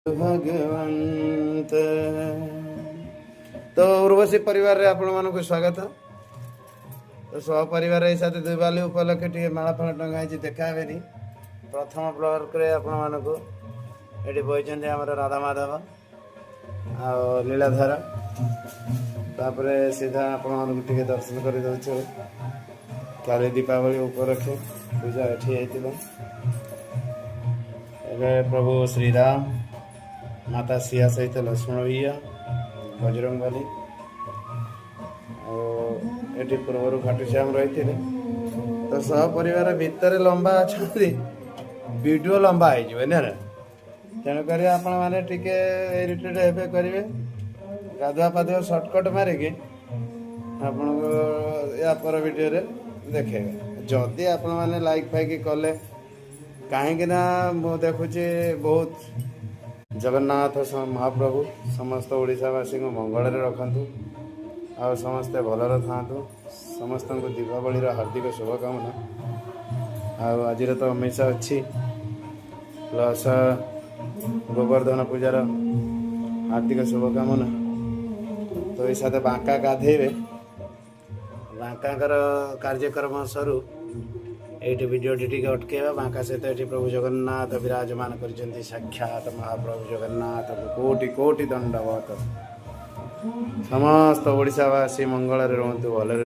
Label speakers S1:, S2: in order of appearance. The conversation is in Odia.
S1: ଭଗବନ୍ତ। ତ ଉର୍ବଶୀ ପରିବାରରେ ଆପଣମାନଙ୍କୁ ସ୍ୱାଗତ। ତ ସହପରିବାର ଏଇ ସାଥେ ଦିୱାଲୀ ଉପଲକ୍ଷେ ଟିକେ ମାଳ ଫାଳ ଟଙ୍ଗା ହେଇଛି, ଦେଖା ହେବେନି। ପ୍ରଥମ ବ୍ଲକରେ ଆପଣମାନଙ୍କୁ ଏଠି ବହିଛନ୍ତି ଆମର ରାଧା ମାଧବ ଆଉ ଲୀଳାଧର। ତାପରେ ସିଧା ଆପଣମାନଙ୍କୁ ଟିକେ ଦର୍ଶନ କରିଦେଉଛୁ। କାଲି ଦୀପାବଳି ଉପଲକ୍ଷେ ପୂଜା ଏଠି ହେଇଥିଲା। ଏବେ ପ୍ରଭୁ ଶ୍ରୀରାମ, ମାତା ସିଆ ସହିତ ଲକ୍ଷ୍ମଣ ଭୈୟା, ବଜରଙ୍ଗବାଲି। ଆଉ ଏଠି ପୂର୍ବରୁ ଖାଟୁଶ୍ୟାମ ରହିଥିଲେ। ତ ସହ ପରିବାର ଭିତରେ ଲମ୍ବା ଅଛନ୍ତି, ଭିଡ଼ିଓ ଲମ୍ବା ହେଇଯିବ ନା। ତେଣୁକରି ଆପଣମାନେ ଟିକେ ଇରିଟେଡ୍ ହେବେ କରିବେ। ଗାଧୁଆ ପାଧୁଆ ସର୍ଟକଟ୍ ମାରିକି ଆପଣଙ୍କୁ ୟା ପର ଭିଡ଼ିଓରେ ଦେଖେଇବେ, ଯଦି ଆପଣମାନେ ଲାଇକ୍ ଫାଇକ୍ କଲେ। କାହିଁକି ନା ମୁଁ ଦେଖୁଛି ବହୁତ। ଜଗନ୍ନାଥ ମହାପ୍ରଭୁ ସମସ୍ତ ଓଡ଼ିଶାବାସୀଙ୍କୁ ମଙ୍ଗଳରେ ରଖନ୍ତୁ ଆଉ ସମସ୍ତେ ଭଲରେ ଥାଆନ୍ତୁ। ସମସ୍ତଙ୍କୁ ଦୀପାବଳିର ହାର୍ଦ୍ଦିକ ଶୁଭକାମନା। ଆଉ ଆଜିର ତ ଅମେଇସା ଅଛି, ପ୍ଲସ୍ ଗୋବର୍ଦ୍ଧନ ପୂଜାର ହାର୍ଦ୍ଦିକ ଶୁଭକାମନା। ତ ଏଇ ସାଥେ ବାଙ୍କା ଗାଧେଇବେ। ବାଙ୍କାଙ୍କର କାର୍ଯ୍ୟକ୍ରମ ସରୁ, ଏଇଠି ଭିଡ଼ିଓଟି ଟିକେ ଅଟକେଇବା। ବାଙ୍କା ସହିତ ଏଠି ପ୍ରଭୁ ଜଗନ୍ନାଥ ବିରାଜମାନ କରିଛନ୍ତି। ସାକ୍ଷାତ ମହାପ୍ରଭୁ ଜଗନ୍ନାଥ, କୋଟି କୋଟି ଦଣ୍ଡବତ। ସମସ୍ତ ଓଡ଼ିଶାବାସୀ ମଙ୍ଗଳରେ ରୁହନ୍ତୁ, ଭଲରେ।